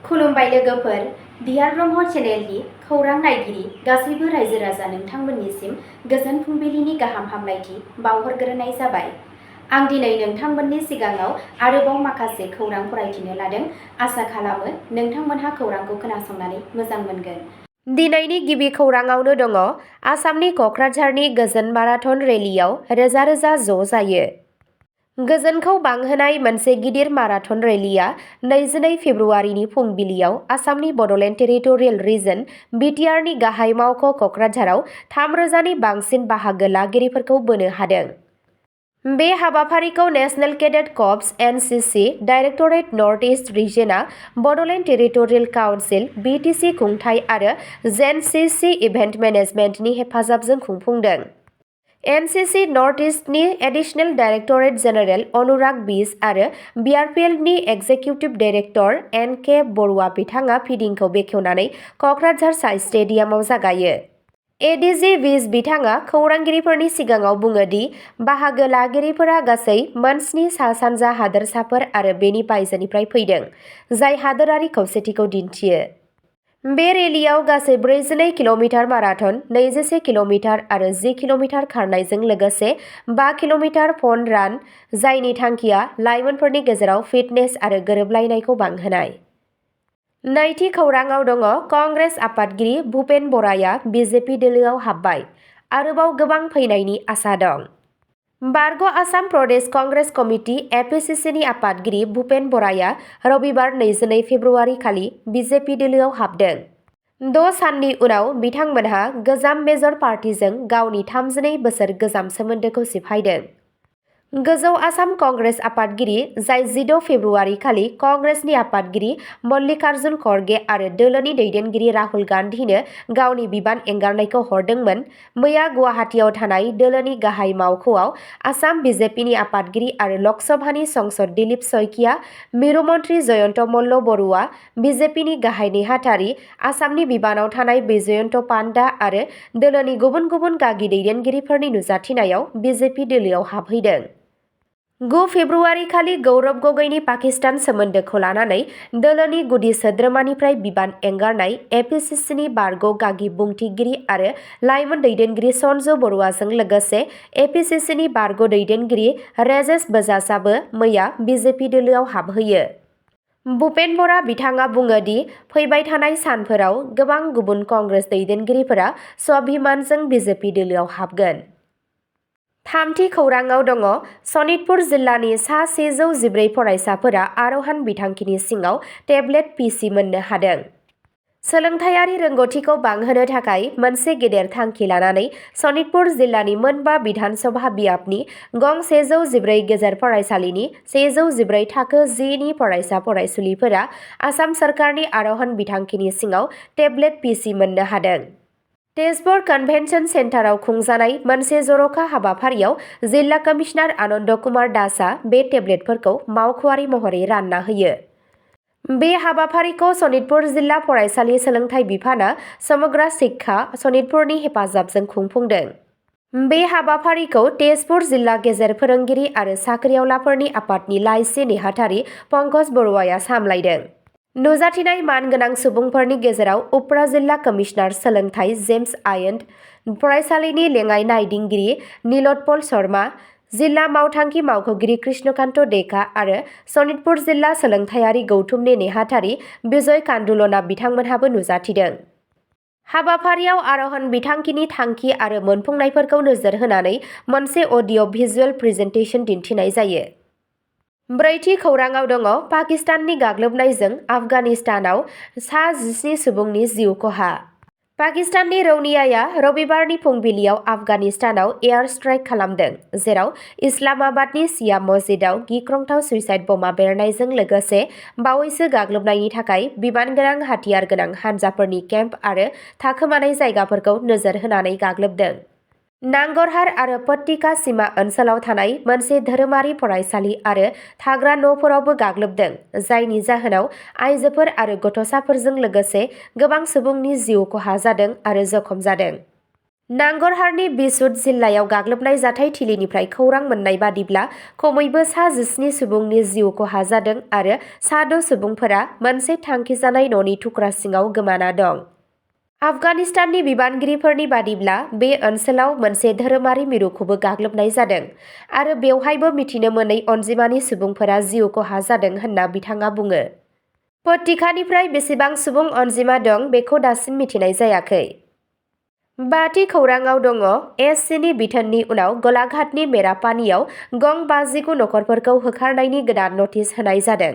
खुलुमबाय लोगोफोर, बिहार ब्रह्म चेनेलनि खौरां नायगिरि गासैबो रायजो राजा नोंथांमोननिसिम गोजोन फुंबिलिनि गाहाम हामलायथि बावहरग्रोनाय जाबाय। आं दिनै नोंथांमोननि सिगाङाव आरोबाव माखासे खौरां फरायथिनो लादों। आसा खालामो नोंथांमोनहा खौरांखौ खोनासंनानै मोजां मोनगोन। दिनैनि गिबि खौराङावनो दङ, आसामनि क'क्राझारनि गोजोन माराथन रेलियाव रोजा रोजा ज' जायो। गोजोनखौ बांहोनाय मोनसे गिदिर माराथन रेलिया 22 फेब्रुआरिनि फुंबिलियाव आसामनि बड'लेण्ड टेरिटरियेल रिजन (बिटिआरनि) गाहाय मावख' क'क्राझाराव 3,000नि बांसिन बाहागो लागिरिफोरखौ बोनो हादों। बे हाबाफारिखौ national cadet corps (NCC) directorate north east रिजनआ बड'लेण्ड टेरिटरियेल काउन्सिल (BTC) खुंथाय आरो जेएनसिसि इभेन्ट मेनेजमेन्टनि हेफाजाबजों खुंफुंदों। एनसिसि नर्थ इस्टनि एडिशनेल डाइरेक्टरेट जेनेरेल अनुराग बिज आरो बिआरपिएलनि एक्जिकिउटिभ डाइरेक्टर एन.के. बरुवा बिथाङा फिदिंखौ बेखेवनानै क'क्राझार साइ स्टेडियामाव जागायो। एडिजि बिज बिथाङा खौरांगिरिफोरनि सिगाङाव बुङो दि बाहागो लागिरिफोरा गासै मोन 7 सा-सानजा हादोरसाफोर आरो बेनि बायजोनिफ्राय फैदों, जाय हादोरारि खौसेथिखौ दिन्थियो। बे रेलियाव गासै 42 किल'मिटार माराथन, 21 किल'मिटार आरो 10 किल'मिटार खारनायजों लोगोसे 5 किल'मिटार फन रान, जायनि थांखिया लाइमोनफोरनि गेजेराव फिटनेस आरो गोरोबलायनायखौ बांहोनाय। नैथि खौराङाव दङ, कंग्रेस आफादगिरि भुपेन बराया बिजेपि दोलोआव हाबबाय, आरोबाव गोबां फैनायनि आसा दं। बारग' आसाम प्रदेश कंग्रेस कमिटि (एपिसिसिनि) आफादगिरि भुपेन बराया रबिबार 22 फेब्रुआरि खालि बिजेपि दोलोआव हाबदों। 6 साननि उनाव बिथांमोनहा गोजाम मेजर पार्टीजों गावनि 32 बोसोर गोजाम सोमोन्दोखौ सिफायदों। गोजौ आसाम कंग्रेस आफादगिरि, जाय 16 फेब्रुआरि खालि कंग्रेसनि आफादगिरि मल्लिकार्जुन खड़गे आरो दोलोनि दैदेनगिरि राहुल गान्धीनो गावनि बिबान एंगारनायखौ हरदोंमोन, मैया गुवाहाटीआव थानाय दोलोनि गाहाय मावख'आव आसाम बिजेपिनि आफादगिरि आरो लकसभानि संसद दिलीप शइकिया, मिरु मन्त्रि जयन्त मल्ल बरुवा, बिजेपिनि गाहाय नेहाथारि, आसामनि बिबानाव थानाय बैजयन्त पान्डा आरो दोलोनि गुबुन गुबुन गागि दैदेनगिरिफोरनि नुजाथिनायाव बिजेपि दोलोआव हाबहैदों। 9 फेब्रुआरि खालि गौरब गगैनि पाकिस्तान सोमोन्दोखौ लानानै दोलोनि गुदि सोद्रोमानिफ्राय बिबान एंगारनाय एपिसिसिनि बारग' गागि बुंथिगिरि आरो लाइमोन दैदेनगिरि सन्जु बरुवाजों लोगोसे एपिसिसिनि बारग' दैदेनगिरि रेजेश बजाजआबो मैया बिजेपि दोलोआव हाबहैयो। भुपेन बरा बिथाङा बुङो दि फैबाय थानाय सानफोराव गोबां गुबुन कंग्रेस दैदेनगिरिफोरा स्वाभिमानजों बिजेपि दोलोआव हाबगोन। थामथि खौराङाव दङ, सनितपुर जिल्लानि सा 114 फरायसाफोरा आर'हान बिथांखिनि सिङाव टेब्लेट पिसि मोननो हादों। सोलोंथायारि रोंग'थिखौ बांहोनो थाखाय मोनसे गेदेर थांखि लानानै सनितपुर जिल्लानि मोनबा बिधान सभा बियाबनि गं 114 गेजेर फरायसालिनि 114 थाखो 10 नि फरायसा फरायसुलिफोरा आसाम सोरखारनि आर'हान बिथांखिनि सिङाव टेब्लेट पिसि मोननो हादों। तेजपुर कन्भेन्सन सेन्टाराव खुंजानाय मोनसे जर'खा हाबाफारियाव जिल्ला कमिशनार आनन्द कुमार दासआ बे टेब्लेटफोरखौ मावख'आरि महरै रानना होयो। बे हाबाफारिखौ सनितपुर जिल्ला फरायसालि सोलोंथाइ बिफाना समग्र शिक्षा सनितपुरनि हेफाजाबजों खुंफुंदों। बे हाबाफारिखौ तेजपुर जिल्ला गेजेर फोरोंगिरि आरो साख्रिआवलाफोरनि आफादनि लाइसि नेहाथारि पंकज बरुवाया सामलायदों। नुजाथिनाय मानगोनां सुबुंफोरनि गेजेराव उप्रा जिल्ला कमिशनार सोलोंथाइ जेम्स आयन्ट, फरायसालिनि लेङाइ नायदिंगिरि नीलोत्पल शर्मा, जिल्ला मावथांखि मावख'गिरि कृष्णकान्त डेका आरो सनितपुर जिल्ला सोलोंथायारि गौथुमनि नेहाथारि बिजय कान्दुलना बिथांमोनहाबो नुजाथिदों। हाबाफारियाव आर'हान बिथांखिनि थांखि आरो मोनफुंनायफोरखौ नोजोर होनानै मोनसे अडिअ' भिजुएल प्रेजेन्टेसन दिन्थिनाय जायो। ब्रैथि खौराङाव दङ, पाकिस्ताननि गाग्लोबनायजों आफगानिस्तानाव सा 17 सुबुंनि जिउ खहा। पाकिस्ताननि रौनियाया रबिबारनि फुंबिलियाव आफगानिस्तानाव एयार स्ट्राइक खालामदों, जेराव इस्लामाबादनि शिया मस्जिदाव गिख्रंथाव सुइसाइड बमा बेरनायजों लोगोसे बावैसो गाग्लोबनायनि थाखाय बिबानगोनां हाथियार गोनां हानजाफोरनि केम्प आरो थाखोमानाय जायगाफोरखौ नोजोर होनानै गाग्लोबदों। नांगरहार आरो पट्टिका सीमा ओनसोलाव थानाय मोनसे धोरोमारि फरायसालि आरो थाग्रा न'फोरावबो गाग्लोबदों, जायनि जाहोनाव आइजोफोर आरो गथ'साफोरजों लोगोसे गोबां सुबुंनि जिउ खहा जादों आरो जखम जादों। नांगरहारनि बिशुट जिल्लायाव गाग्लोबनाय जाथाय थिलिनिफ्राय खौरां मोननाय बादिब्ला खमैबो सा 17 सुबुंनि जिउ खहा जादों आरो सा 6 सुबुंफोरा मोनसे थांखिजानाय न'नि थुख्रा सिङाव गोमाना दं। आफगानिस्ताननि बिबानगिरिफोरनि बादिब्ला बे ओनसोलाव मोनसे धोरोमारि मिरुखौबो गाग्लोबनाय जादों आरो बेवहायबो मिथिनो मोनै अनजिमानि सुबुंफोरा जिउ खहा जादों होनना बिथाङा बुङो। पट्टिकानिफ्राय बेसेबां सुबुं अनजिमा दं बेखौ दासिम मिथिनाय जायाखै। बाथि खौराङाव दङ एससिनि बिथोननि उनाव गलाघाटनि मेरापानियाव गं 59 नखरफोरखौ होखारनायनि गोदान नटिस होनाय जादों।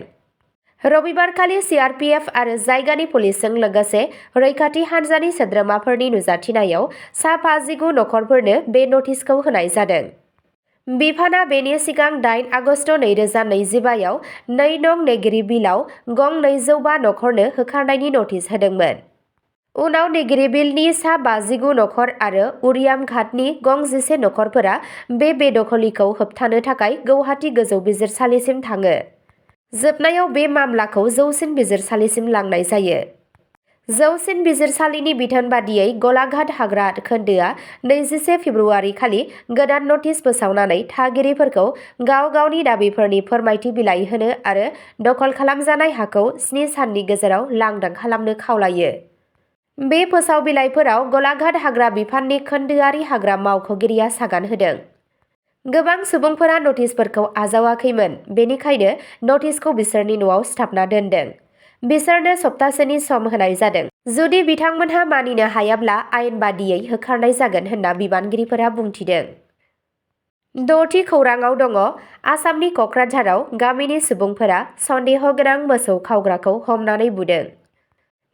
रबिबारखालि सिआरपिएफ आरो जायगानि पुलिसजों लोगोसे रैखाथि हान्जानि सोद्रोमाफोरनि नुजाथिनायाव सा 59 नखरफोरनो बे नटिसखौ होनाय जादों। बिफाना बेनि सिगां 8 आगस्ट 2025आव 2 नं नेगिरि बिलआव गं 205 नखरनो होखारनायनि नटिस होदोंमोन। उनाव नेगिरिबिलनि सा 59 नखर आरो उरियाम घाटनि गं 11 नखरफोरा बे बेदखलिखौ होबथानो थाखाय गौहाटी गोजौ बिजिरसालिसिम थाङो। जोबनायाव बे मामलाखौ जौसिन बिजिरसालिसिम लांनाय जायो। जौसिन बिजिरसालिनि बिथोन बादियै गलाघाट हाग्रा खोन्दोआ 21 फेब्रुआरि खालि गोदान नटिस फोसावनानै थागिरिफोरखौ गाव गावनि दाबिफोरनि फोरमायथि बिलाइ होनो आरो दखल खालामजानाय हाखौ 7 साननि गेजेराव लांदां खालामनो खावलायो। बे फोसाव बिलाइफोराव गलाघाट हाग्रा बिफाननि खोन्दोआरि हाग्रा मावख'गिरिया सागान होदों। गोबां सुबुंफोरा नटिसफोरखौ आजावाखैमोन, बेनिखायनो नटिसखौ बिसोरनि न'आव सिथाबना दोनदों। बिसोरनो सप्तासेनि सम होनाय जादों। जुदि बिथांमोनहा मानिनो हायाब्ला आयेन बादियै होखारनाय जागोन होनना बिबानगिरिफोरा बुंथिदों। 6थि खौराङाव दङ आसामनि कक्राझाराव गामिनि सुबुंफोरा सन्देह गोनां मोसौ खावग्राखौ हमनानै बुदों।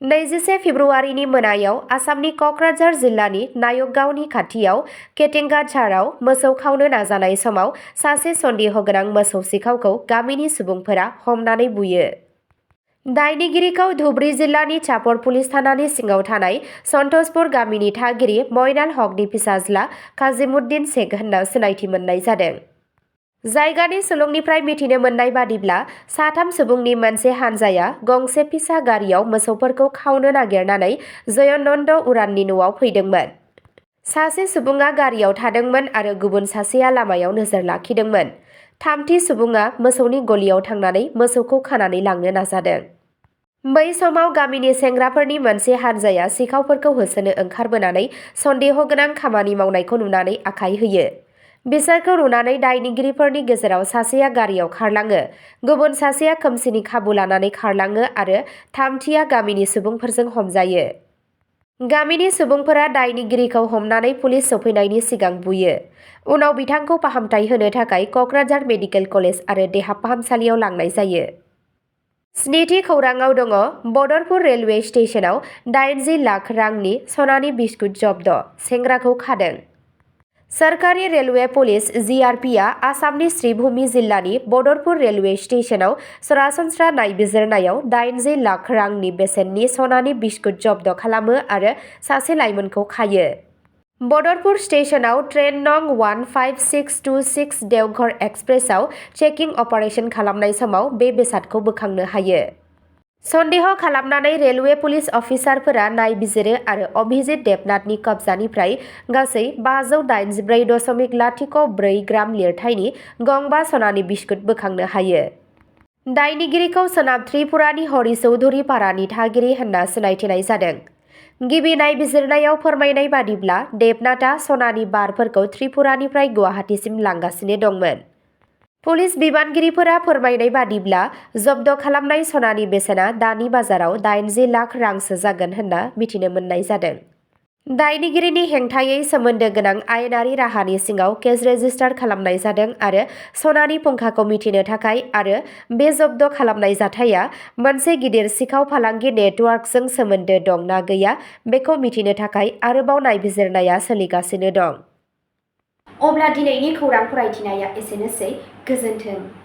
21 फेब्रुआरिनि मोनायाव आसामनि कक्राझार जिल्लानि नायकगावनि खाथियाव केटेंगाझाराव मोसौ खावनो नाजानाय समाव सासे सन्देह गोनां मोसौ सिखावखौ गामिनि सुबुंफोरा हमनानै बुयो। दायनिगिरिखौ धुबरी जिल्लानि चापर पुलिस थानानि सिङाव थानाय सन्तोषपुर गामिनि थागिरि मयनाल हकनि फिसाज्ला काजिमुद्दिन शेख होनना सिनायथि मोननाय जादों। जायगानि सुलुंनिफ्राय मिथिनो मोननाय बादिब्ला साथाम सुबुंनि मोनसे हानजाया गंसे फिसा गारियाव मोसौफोरखौ खावनो नागिरनानै जयनन्द उराननि न'आव फैदोंमोन। सासे सुबुङा गारियाव थादोंमोन आरो गुबुन सासेया लामायाव नोजोर लाखिदोंमोन। थामथि सुबुङा मोसौनि गलियाव थांनानै मोसौखौ खानानै लांनो नाजादों। बै समाव गामिनि सेंग्राफोरनि मोनसे हानजाया सिखावफोरखौ होसोनो ओंखारबोनानै सन्देह गोनां खामानि मावनायखौ नुनानै आखाय होयो। बिसोरखौ नुनानै दायनिगिरिफोरनि गेजेराव सासेया गारियाव खारलाङो, गुबुन सासेया खोमसिनि खाबु लानानै खारलाङो आरो थामथिया गामिनि सुबुंफोरजों हमजायो। गामिनि सुबुंफोरा दायनिगिरिखौ हमनानै पुलिस सफैनायनि सिगां बुयो। उनाव बिथांखौ फाहामथाय होनो थाखाय कक्राझार मेडिकेल कलेज आरो देहा फाहामसालियाव लांनाय जायो। 7थि खौराङाव दङ बदरपुर रेलवे स्टेशनाव 80 लाख रांनि सनानि बिस्कुट जब्द, सेंग्राखौ खादों। सोरखारि रेलवे पुलिस जिआरपिआ आसामनि श्रीभूमि जिल्लानि बदरपुर रेलवे स्टेशनाव सरासनस्रा नायबिजिरनायाव 80 लाख रांनि बेसेननि सनानि बिस्कुट जब्द खालामो आरो सासे लाइमोनखौ खायो। बदरपुर स्टेशनाव ट्रेन नं 15626 देवघर एक्सप्रेसआव चेकिं अपारेशन खालामनाय समाव बे बेसादखौ बोखांनो हायो। सन्देह खालामनानै रेलवे पुलिस अफिसारफोरा नायबिजिरो आरो अभिजित देबनाथनि कब्जानिफ्राय गासै 584.04 ग्राम लिरथायनि गंबा सनानि बिस्कुट बोखांनो हायो। दायनिगिरिखौ सोनाब त्रिपुरानि हरि चौधुरी पारानि थागिरि होनना सिनायथिनाय जादों। गिबि नायबिजिरनायाव फोरमायनाय बादिब्ला देबनाथआ सनानि बारफोरखौ त्रिपुरानिफ्राय गुवाहाटीसिम लांगासिनो दंमोन। पुलिस बिबानगिरिफोरा फोरमायनाय बादिब्ला जब्द खालामनाय सनानि बेसेना दानि बाजाराव 80 लाख रांसो जागोन होनना मिथिनो मोननाय जादों। दायनिगिरिनि हेंथायै सोमोन्दो गोनां आयेनारि राहानि सिङाव केस रेजिस्टार खालामनाय जादों आरो सनानि फुंखाखौ मिथिनो थाखाय आरो बे जब्द खालामनाय जाथाया मोनसे गिदिर सिखाव फालांगि नेटवर्कजों सोमोन्दो दं ना गैया बेखौ मिथिनो थाखाय आरोबाव नायबिजिरनाया सोलिगासिनो दं। अब्ला दिनैनि खौरां फरायथिनाया एसेनोसै। गोजोन्थों।